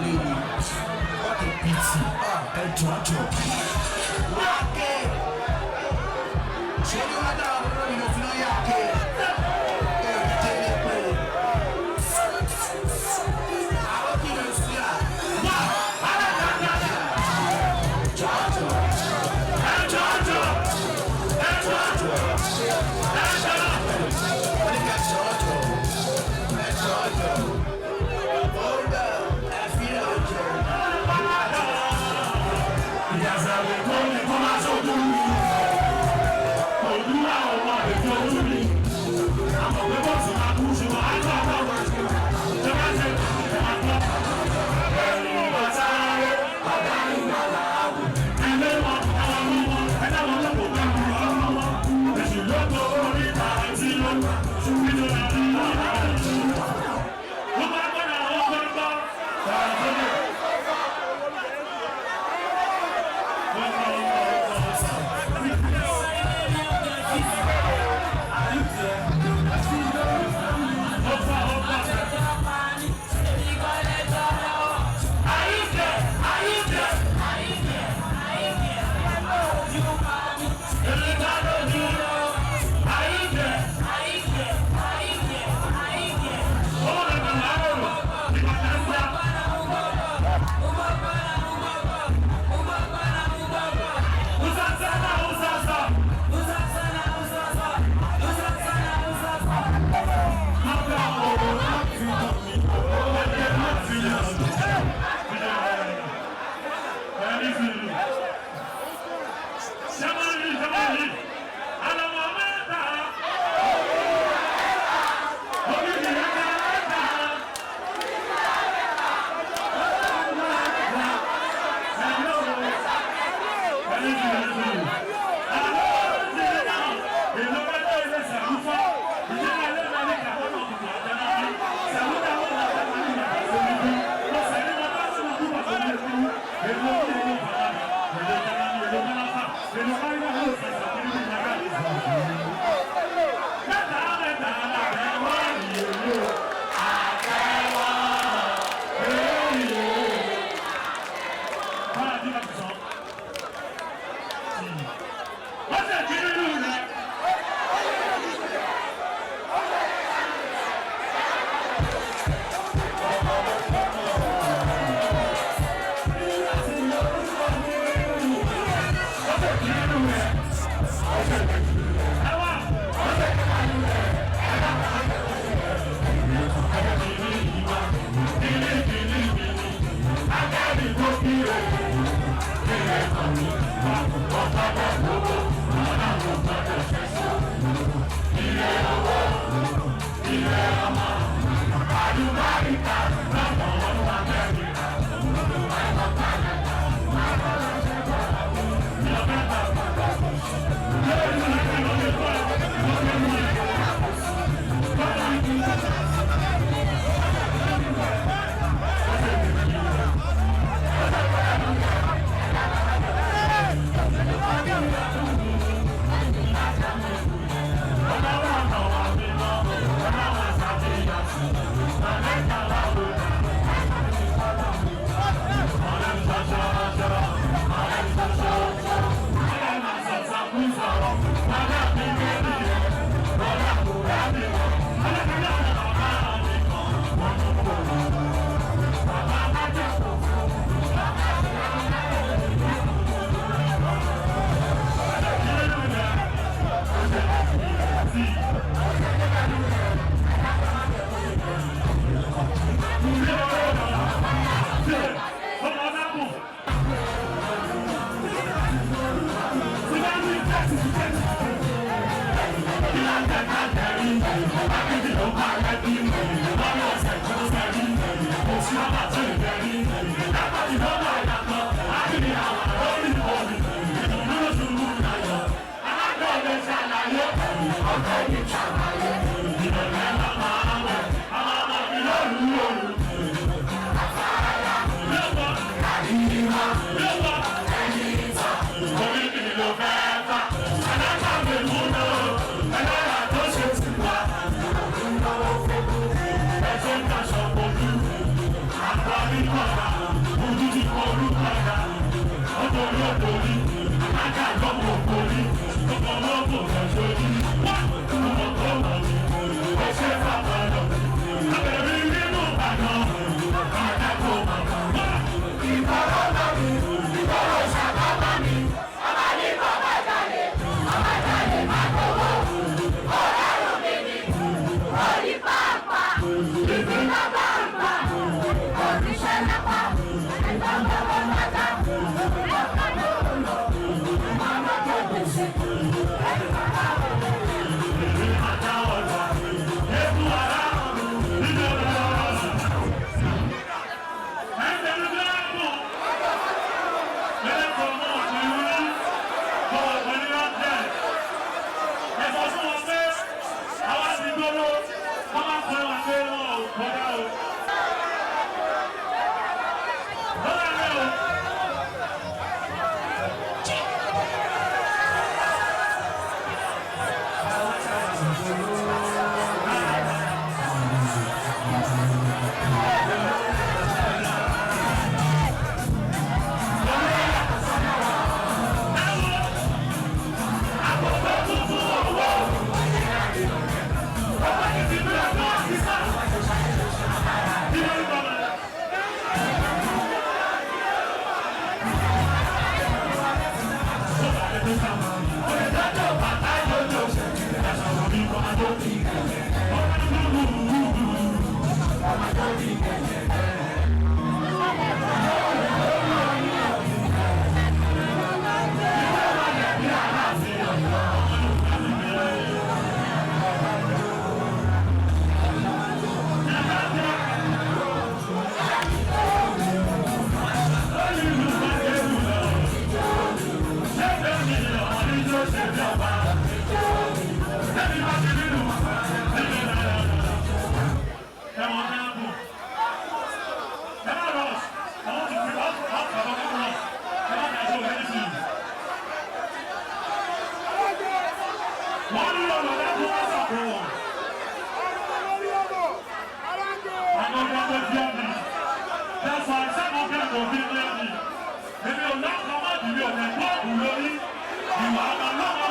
What a pity. Ah, ẹ jọ̀ọ́ jọ̀ọ́. Yáàkè! Ṣé ni wọ́n dára lórí ìlú náà yáàkè? Ẹ ò jẹ́ ní pé. Àwọn kì í sí à. Wá! Jọ̀ọ́ jọ̀ọ́. Ẹ jọ̀ọ́ jọ̀ọ́. Ẹ jọ̀ọ́ jọ̀ọ́. Ẹ jọ̀ọ́. Wọ́n ní ká jọ̀ọ́ jọ̀ọ́. Ẹ jọ̀ọ́ jọ̀ọ́. Ó dà, ẹ fi hàn jọ̀ọ́. Ìyàsàwẹ̀ tó ní kó máa ṣojú mi. Òdúrà ọmọ ètò ojú mi. Àmọ̀ pé bọ́ọ̀sì máa kú ṣùgbọ́n á gbà bá wọn. Ṣé máa ṣe ẹ̀ máa gbọ́? Ẹ̀rù bàtà rẹ̀. Ilé wọn, àwọn ọmọ wọn, ẹ̀dá wọn lọ́pọ̀ pẹ̀lú ọmọ wọn. Èṣù ló tó oríta àti ló. Ṣùgbọ́n ìjọba ní ọ̀rọ̀ àti. Wọ́n máa gbọ́dọ̀ àwọn gbọ́dọ̀. Sọ̀rọ̀ sókè. Èmi ò lọ́kàn má dìbò ọ̀nà ẹ̀gbọ́n lórí ìwà ọmọ náà.